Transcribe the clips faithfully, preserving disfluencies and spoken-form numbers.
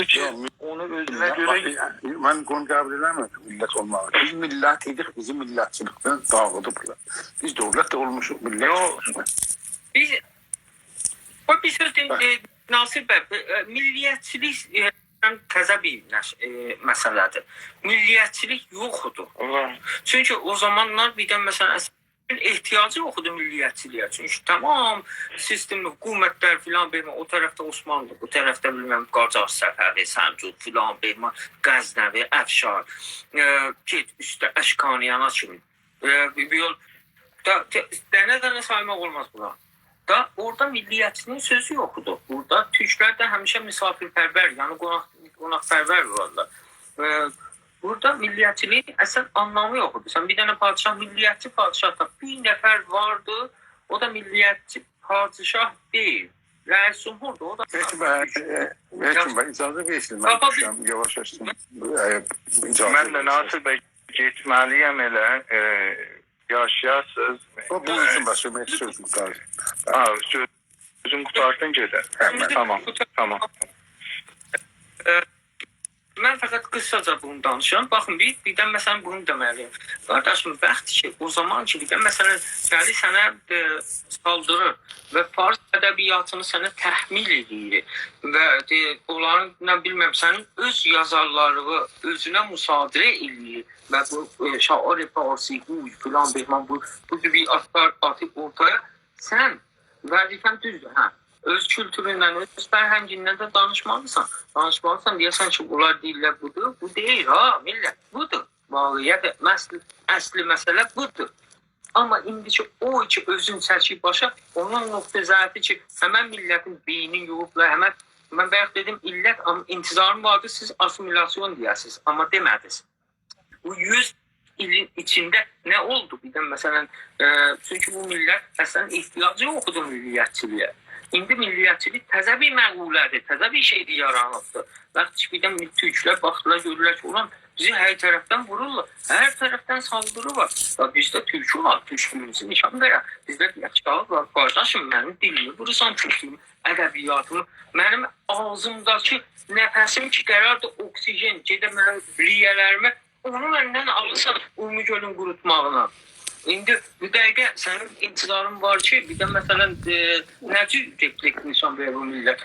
کی، یوخ، اونو اؤزونه میللت، گؤره باخ، من بونو قبول ائله‌میرم، میللت اولماغی. بیز میللت ایدیک، بیزی میللتچیلیکدن داغیدیبلار. بیز دؤولت ده اولموشوق، میللت یوخ. اولموشوق. بیز، او بیر سؤز دئییم، باخ. ائ، ناصر بی، ائ، میللیتچیلیک، ائ، تزه بیر نش-، ائ، مسئله‌دیر. میللیتچیلیک یوخدور. وار. چونکی او زامانلار بیر ده، مثلا، اصلاً احتیاجی یوخ ایدی میللیتچیلیگه. چونکی تمام سیستم، حکومتلر فلان، بئله او طرفده عثمانلی، بو طرفده بیلمم قاجار، صفوی، سلجوق فلان، بئله غزنوی، افشار، ائ، گئت اوسته اشکانیانا کیمی. ائ، بیر، بیر یول، دا، ته-، دنه-دنه سایماق اولماز بونلاری. دا اورادا میللیتچیلیگین سؤزو یوخدور. بورادا تورکلر ده همیشه مسافرپرور، یعنی قوناق، قوناقپرور اولارلار. ائ، بورادا میللیتچیلیگین اصلاً آنلامی یوخدور. سن بیر دنه پادشاه، میللیتچی پادشاه تاپ. بیر نفر واردی، او دا میللیتچی پادشاه دئییل. رئیس جمهوردور، او دا هئچ بی، هئچ بی، اجازه وئرسین، من تاپا بیل- دوشورم، یاواش-یاواش. ائ، اجازه من ده وئرسین. ناصر بی، گئتمه‌لی‌یم ائله، ائ، یاشایاسینیز. او، بویورسون، باشقا بیر سؤز یوخ، قارداش. ها، سؤزون قوتارسین، گئدر. هه، من تامام، تامام. ائ، من فقط قیساجا بونو دانیشیرام. باخین، بیر، بیر ده، مثلا، بونو دئمه‌لی‌یم. قارداشیم، وقت کی، او زامان کی، بیر ده، مثلا، گلیر سنه، ائ، سالدیریر و فارس ادبیاتینی سنه تحمیل ائدیر و، ائ، اونلارین، نه بیلمیرم، سنین اؤز یازارلارینی اؤزونه مصادره ائله‌ییر و بو، ائ، شاعر فارسی، بو، فلان، بهمان، بو، بو جور بیر آدلار آتیب اورتایا. سن وظیفه‌ن دوزدور، هه. اؤز کولتوروندن، اؤز فرهنگیندن ده دانیشمالیسان. دانیشمالیسان، دئیه‌سن کی، بونلار دئییرلر بودور. بو دئییل، ها، میللت، بودور. واقعیت، اصل، اصلی مسئله بودور. آمما ایندی کی، او کی اؤزون چکیب باشا، اونون نقطه ضعفی کی، همن میللتین بئینین یویوبلار، همن، من بایاق دئدیم، علت، آمما انتظاریم واردی، سیز آسیمیلاسیون دئیه‌سینیز، آمما دئمه‌دینیز. بو یوز ایلین ایچینده نه اولدو؟ بیر ده، مثلا، ائ، چونکی بو میللت اصلا احتیاجی یوخدور میللیتچیلیگه. ایندی میللیتچیلیک تزه بیر مقوله‌دیر، تزه بیر شئیدیر، یارانیبدیر. وقت کی، بیر ده تورکلر باخدیلار، گؤردولر کی، اولان، بیزی هر طرفدن وورورلار، هر طرفدن سالدیری وار. یا بیزده تورکو وار، تورکلویوموزو نیشان وئرک. بیزده دئیک کی، «یا، قارداشیم، منیم دیلیمی وورورسان، تورکلویوم، ادبیاتیمی، منیم آغزیمداکی نفسیم کی، قراردیر اکسیژن گئده منیم ریه‌لریمه، اونو مندن آلیرسان عمومی گؤلون قوروتماغینا.» ایندی بو دقیقه سنین انتظارین وار کی، بیر ده، مثلا، ائ، نه جور رفلکس نیشان وئریر بو میللت؟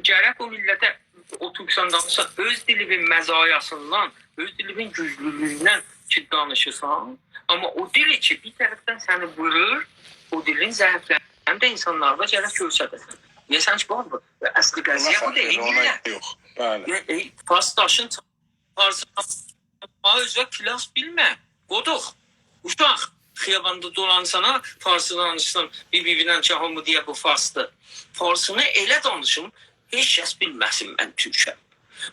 گرک بو میللته اوتوروبسان دانیشسان، اؤز دیلیوین مزایاسیندان، اؤز دیلیوین گوجلولویوندن کی، دانیشیرسان. آمما او دیل کی، بیر طرفدن سنی وورور، او دیلین ضعفلرینی ده انسانلارا گرک گؤرسده‌سن. دئیه‌سن کی، باخ، بو، اصلی قضیه بو دئییل، اونا میللت. یوخ، بلی. یا، ائ، فارس داشین چیخ-، فارسی، اؤزونه کلاس بیلمه. قودوق، اوشاق، خیاباندا دولانسان، فارسی دانیشسان، بیر-بیرینن کی، هامی دئیه بو فارسدیر. فارسینی ائله دانیشین، هئچ کس بیلمه‌سین من تورکم.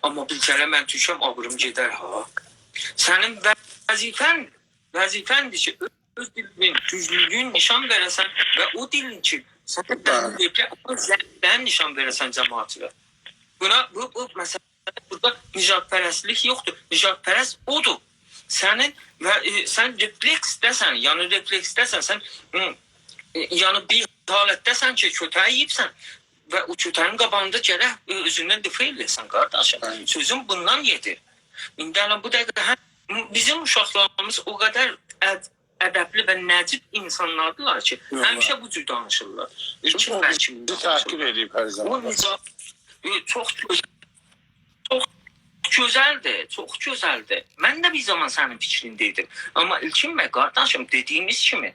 آمما بیلسه‌لر من تورکم، آبریم گئدر، ها. سنین وظیفه‌ندیر، وظیفه‌ندیر کی، اؤز دیلینین گوجلولویونو نیشان وئره‌سن و او دیلین کی، سن، بلی، دلیل وئریب، او ضعفلرینی نیشان وئره‌سن جماعتیوه. بونا، بو، بو مسئله، بورادا نژادپرستلیک یوخدور. نژادپرست اودور. سنین و، ائ، سن رفلکسده‌سن، یعنی رفلکسده‌سن، سن، ائ، ائ، یعنی بیر حالتده‌سن کی، کؤتک یئییبسن و او کؤتگین قاباغیندا گرک، ائ، اؤزوندن دفاع ائله‌یه‌سن، قارداشیم. بلی. سؤزوم بوندان گئدیر. ایندی الان بو دقیقه هم بیزیم اوشاقلاریمیز او قدر اد-، ادبلی و نجیب انسانلاردیلار کی، یوخ، همیشه بلی، بو جور دانیشیرلار. چونکی ایلکین او بی-، بیزی تحقیر ائله‌ییب هر زامان. او نظام، ائ، چوخ گؤزل، چوخ گؤزلدیر، چوخ گؤزلدیر. من ده بیر زامان سنین فیکرینده ایدیم. آمما ایلکین بی، قارداشیم، دئدیگیمیز کیمی،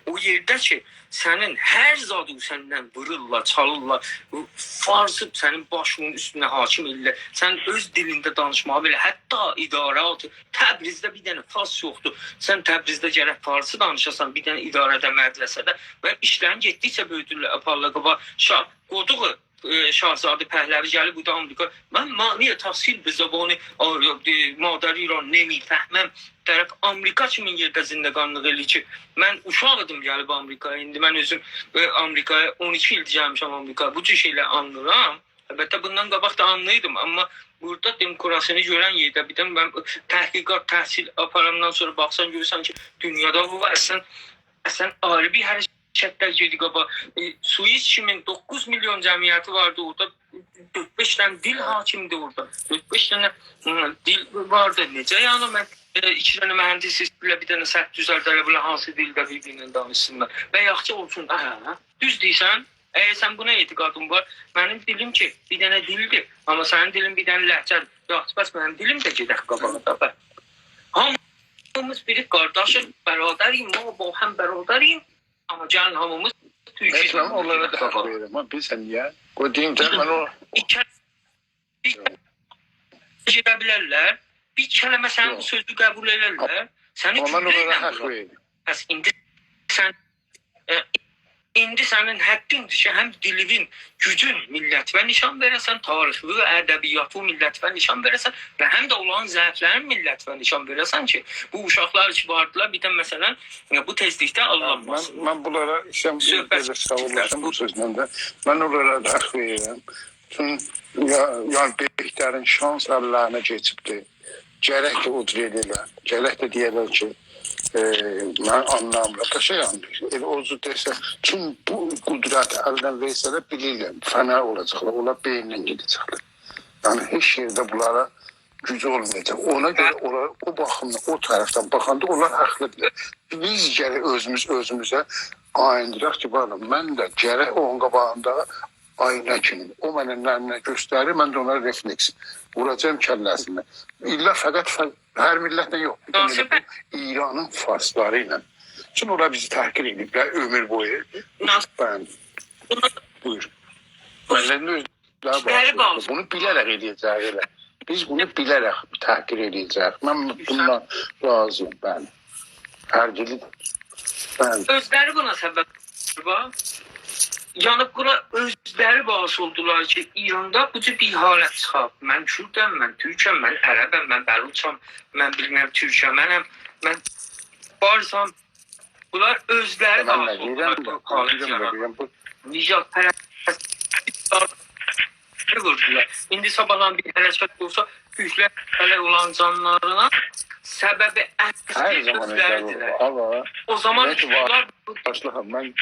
او یئرده کی، سنین هر زادی سندن وورورلار، چالیرلار، بو فارسی سنین باشینین اوستونه حاکم ائدیرلر. سن اؤز دیلینده دانیشماغی بئله، حتی ادارات، تبریزده بیر دنه فارس یوخدور. سن تبریزده گرک فارسی دانیشاسان، بیر دنه اداره‌ده، مدرسه‌ده و ایشلرین گئتدیکجه بؤیودورلر، آپاریرلار قاباغا. شاه، قودوغو، ائ، شاهزاده پهلوی گلیب بورادا آمریکا. من معنی تحصیل به زبان، آ، ائ، مادری را نمی‌فهمم. طرف آمریکا کیمی یئرده زندگانلیق ائله‌ییر کی، من اوشاق ایدیم گلیب آمریکایا. ایندی من اؤزوم، ائ، آمریکایا اون ایکی ایلدیر گلمیشم آمریکایا. بو جور شئیلر آنلیرام. البته، بوندان قاباق دا آنلیردیم، آمما بورادا دموکراسینی گؤرن یئرده، بیر ده من تحقیقات، تحصیل آپاراندان سونرا باخسان، گؤرورسن کی، دونیادا بو وار. اصلاً، اصلاً آیری بیر حرکت مملکتلر گئدیر قاباغا. ائ، سوئیس کیمین دوققوز میلیون جمعیتی واردی اورادا. دؤرد-بئش دنه دیل حاکمدیر اورادا. دؤرد-بئش دنه، ائ، دیل واردی. نئجه، یعنی، من، ائ، ایکی دنه مهندس ایسته‌ییرلر بیر دنه سد دوزلده‌لر، بونلار هانسی دیلده بیر-بیرینن دانیشسینلار؟ و یاخشی اولسون، هه، هه. دوز دئییرسن، اگر سن بونا اعتقادین وار، منیم دیلیم کی، بیر دنه دیلدیر، آمما سنین دیلین بیر دنه لهجه‌دیر. یاخشی، پس منیم دیلیم ده گئدک قاباغا دا، به. هامیمیز بیریک، قارداشیق، برادریک، ما با هم برادریک. آمما گلین هامیمیز تورکیزمله گئدک قاباغا. هئچ، من اونلارا دا حق وئریرم. ها، بیلیرسن نییه؟ قوی دئییم ده، من او... بیر کل-، بیر کلمه گئده بیلرلر، بیر کلمه سنین بو یوخ. سؤزو قبول ائدرلر، سنی گولله ایله وورار. آمما من اونلارا حق وئریرم. پس ایندی سن، ائ، ایندی سنین حقین‌دیر کی، هم دیلینین گوجون میللتیوه نشان وئره‌سن، تاریخی و ادبیاتی میللتیوه نشان وئره‌سن و هم ده اونلارین ضعفلرینی میللتیوه نشان وئره‌سن کی، بو اوشاقلار کی واردیلار، بیر ده، مثلا، ائ، بو تئزلیکده آللانماسین. من، من بونلارا ایسته‌ییرم، صحبت بئله ساغ اولاسان بو سؤزله ده. من اونلارا دا حق وئریرم. چون یا، یعنی، بهترین شانس اللرینه کئچیبدیر. گرک کی، او جور ائله‌یه‌لر. گرک ده دئیه‌لر کی، ائ، من آنلامیرام. قشنگ آنلاییر. ائله او جور دئسه، چون بو قدرتی الدن وئرسه‌لر، بیلیرلر، فنا اولاجاقلار. اونلار بئینینن گئده‌جکلر. یعنی، هئچ یئرده بونلارا گوج اولمایاجاق. اونا گؤره اونلار او باخیمدان، او طرفدن باخاندا اونلار حاقلیدیرلار. بیز گرک اؤزوموز اؤزوموزه آیین وئرک کی، باخین، من ده گرک اونون قاباغیندا آینا کیمی. او منه نه، نه گؤستریر، من ده اونا رفلکس ووراجاغام کله‌سینه. ایللا فقط ف-، هر میللتله یوخ. بیر دنه ده بو ایرانین فارسلاری ایله. چون اونلار بیزی تحقیر ائدیبلر عؤمور بویو. ناصر، بلی. بویور. بویور. منیم ده اؤزلری اؤزلری باعث اولدو. بونو بیله‌رک ائله‌یه‌جک ائله. بیز بونو بیله‌رک تحقیر ائله‌یه‌جک. من بونونلا راضی‌یام، بلی. هر بیری، بلی. اؤزلری بونا سبب اولدولار. یعنی بونا اؤزلری باعث اولدولار کی، ایراندا بو جور بیر حالت چیخار. من کوردم، من تورکم، من عربم، من بلوچام، من بیلمم تورکمنم، من فارسام. بونلار اؤزلری باعث اولدولار بو حالت یارانماغا. من نه دئییرم ده، بو، بیلیرم ده، بیلیرم، بو نژادپرست ووردولار. ایندی صاباحلان بیر حرکت اولسا، تورکلر هله اولان جانلارینا سببی اصلی اؤزلریدیرلر. هر زامان اؤزلری اولور. آمما او زامان کی، وار، بونلار باشلیغیم، من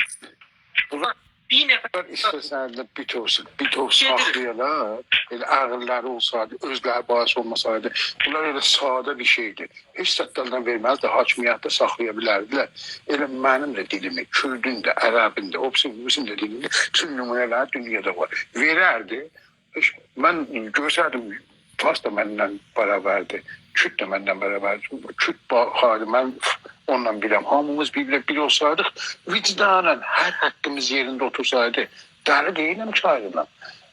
بونلار بیر نفر ایسته‌سه‌لر ده بیر توو، بیر توو ساخلایالار، ائله عاغیللاری اولسایدی، اؤزلری باعث اولماسایدی، بونلار ائله ساده بیر شئیدیر. هئچ زاد دا الدن وئرمزدی، حاکمیتده ساخلایا بیلردیلر. ائله منیم ده دیلیمی، کوردون ده، عربین ده، او بیریسین، بیریسین ده دیلینی، بوتون نمونه‌لر دونیادا وار. وئرردی. هئچ، من گؤرسه‌یدیم، فارس دا منن برابردیر، کورد ده منن برابردیر. کورد باخاردی، من اونونلا بیرم. هامیمیز بیر-بیره بیر اولسایدیق، وجداناً هر حاققیمیز یئرینده اوتورسایدی، دلی دئییلم کی، آیریلام.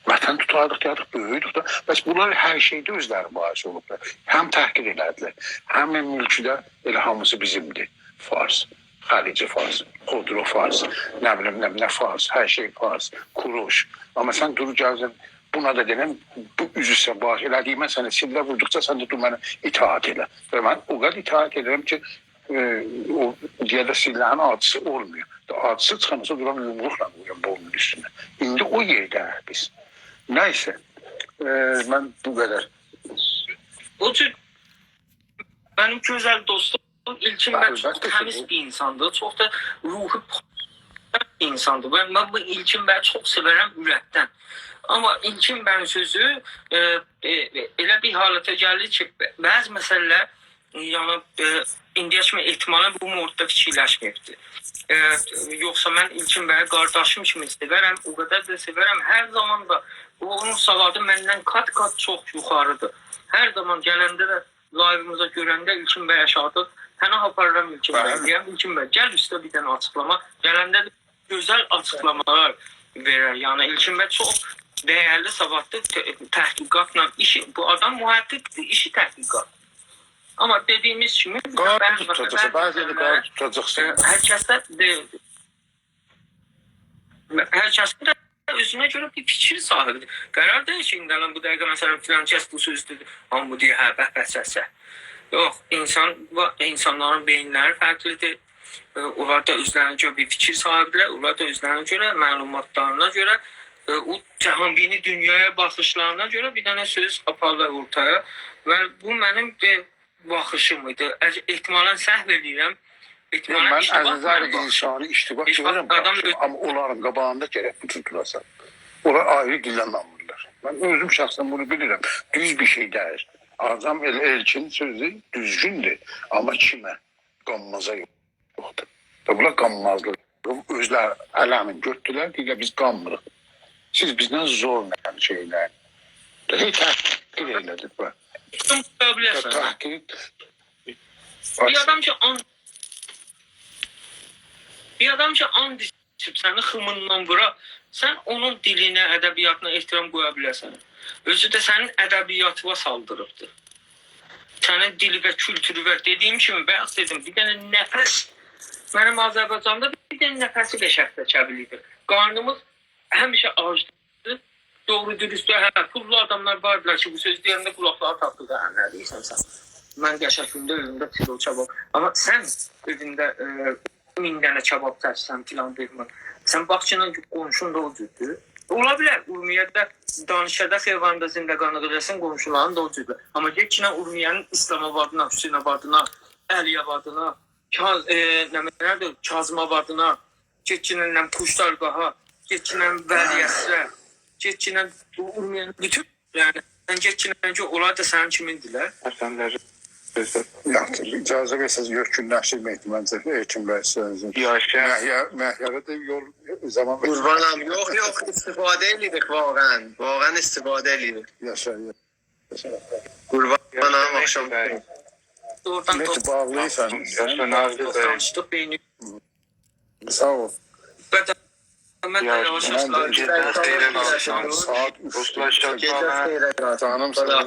وطن توتاردیق، دئیردیک، بؤیویوردوک دا. بس بونلار هر شئیده اؤزلری باعث اولوبلار. هم تحقیر ائله‌دیلر، هم مولکو ده ائله هامیسی بیزیمدیر. فارس، خلیج فارس، خودرو فارس، نه بیلیم، نه، نه فارس، هر شئی فارس، کوروش. آمما سن دور گلسن، بونا دا دئنن، بو اوزو سن باعث ائله‌دیگی، من سنه سیلله ووردوقجا سن ده دور منه اطاعت ائله. و من او قدر اطاعت ائدیرم کی، ائ، او، دئیه ده سیلله‌نین آجیسی اولمویور. آجیسی چیخاندا دورام یومروقلا وورورام بونون اوستونه. ایندی او یئرده‌ییک بیز. نه‌یسه، ائ، من بو قدر. او جور منیم گؤزل دوستوم ایلکین بی چوخ، البته کی، تمیز بو بیر اینساندیر، چوخ دا روحو پاک بیر اینساندیر. من، من بو ایلکین بیی چوخ سئورم اورکدن. آمما ایلکین بیین سؤزو، ائ، ائ، ائله بیر حالته گلیر کی، بعضی مسئله‌لر، یعنی، ائ، ایندییه کیمی احتمالاً بو مورددا فیکیرلشمه‌ییبدیر. ائ، یوخسا من ایلکین بیی قارداشیم کیمی سئورم، او قدر ده سئورم. هر زامان دا او، اونون سوادی مندن قات-قات چوخ یوخاریدیر. هر زامان گلنده ده لایویمیزا گؤرنده ایلکین بیی آشاغیدا پناه آپاریرام ایلکین بیی. بلی. دئییرم، ایلکین بی، گل اوسته بیر دنه آچیقلاما. گلنده ده گؤزل آچیقلامالار وئرر. یعنی ایلکین بی چوخ دیرلی، سوادلی، ت-، تحقیقاتلا ایشی، بو آدام محققدیر، ایشی تحقیقات. آمما دئدیگیمیز کیمی، قارا بعضی توتاجاقسان، بعضی بعضی یئرده قارا توتاجاقسان. ائ، هر کس ده، ائ، هر کسین ده اؤزونه گؤره بیر فیکیر صاحیبیدیر. قرار دئییل کی، ایندی الان بو دقیقه، مثلا، فلان کس بو سؤزو دئدی، هامی دئییر، «هه، به، به، سه، سه.» یوخ، اینسان، اینسانلارین بئیینلری فرقلیدیر. ائ، اونلار دا اؤزلرینه گؤره بیر فیکیر صاحیبیدیرلر، اونلار دا اؤزلرینه گؤره، معلوماتلارینا گؤره، ائ، او جهان‌بینی، دونیایا باخیشلارینا گؤره بیر دنه سؤز آپاریرلار اورتایا. و بو منیم، ائ، باخیشیم ایدی. اگر احتمالاً سهو ائله‌ییرم، یوخ، من عزیزلر، انسانی اشتباه گؤرورم، قارداشیم، آمما اونلارین قاباغیندا گرک بو جور دوراسان. اونلار آیری دیلدن دانمیرلار. من اؤزوم شخصاً بونو بیلیرم. دوز بیر شئی دئییل. آدام ائل-، ائلچینین سؤزو دوزگوندور. آمما کیمه؟ قانمازا یوخدور. و بونلار قانمازلیق. اؤزلری علمین گؤتوردولر، دئییرلر، بیز قانمیریق. سیز بیزدن زورلا شئیلر. هئی تحقیر ائله‌دیک، باخ. قویا بیلرسن. تحقیر. بیر آدام کی، آند، بیر آدام کی، آند ایچیب سنی خیمیندان وورا، سن اونون دیلینه، ادبیاتینا احترام قویا بیلرسن؟ اؤزو ده سنین ادبیاتیوا سالدیریبدیر. سنین دیلی و کولتورو وار. دئدیگیم کیمی، بایاق دئدیم، بیر دنه نفس، منیم آذربایجاندا بیر دنه نفسی قشنگ چکه بیلیردیک. قارنیمیز همیشه آجدی. دوغرو دوروست، هه، پوللو آداملار واردیلار کی، بو سؤزو دئینده قولاقلاری تاپدی دا، هه، نه دئییرسن سن؟ من قشنگ گونده ائویمده پیلو کباب. آمما سن ائوینده، ائ، مین دنه کباب چکیرسن، فلان، بهمان. سن باخ کی، قونشون دا او جوردور. اولا بیلر، اورمیه‌ده دانشگاهدا، خیاباندا زندگانلیق ائده‌سن، قونشولارین دا او جوردور. آمما گئت کی، اورمیه‌نین اسلام‌آبادینا، حسین‌آبادینا، علی‌آبادینا، کا-، ائ، نمنه‌دیر، کاظم‌آبادینا، گئت کی، نه بیلیم، پوشتارگاها، گئت کی، نه بیلیم، ولیعصره، گئت کی، نه بیلیم، بو اورمیه‌نین بوتون، یعنی، سن گئت کی، نه بیلیم، اونلار دا سنین کیمیندیرلر. حسن‌لری، اؤزو. یاخشی، اجازه وئرسز، یؤکونلشدیرمک احتمالاً، حکیم بی، سؤزون. یاشا. مهیار، مهیارا دا یول، زامان وئرسین. قوربانام، یوخ، یوخ، استفاده ائله‌دیک واقعاً. واقعاً استفاده ائله‌دیک. یاشا، یاشا. قوربانام، یاشا، آخشام. مهدی بی. دوغرودان نئجه دوغرو. باغلیسان سن؟ یاشا، ناردی بی. دانیشدیق، بئینیم. ساغ اول. بده، من ده یاواش یاواش، من ده گئجه خئیره قالسین. ساعات اوچ. دوستلار، شاد قالین. گئجه خئیره قالسین. جانیم ساغ اول.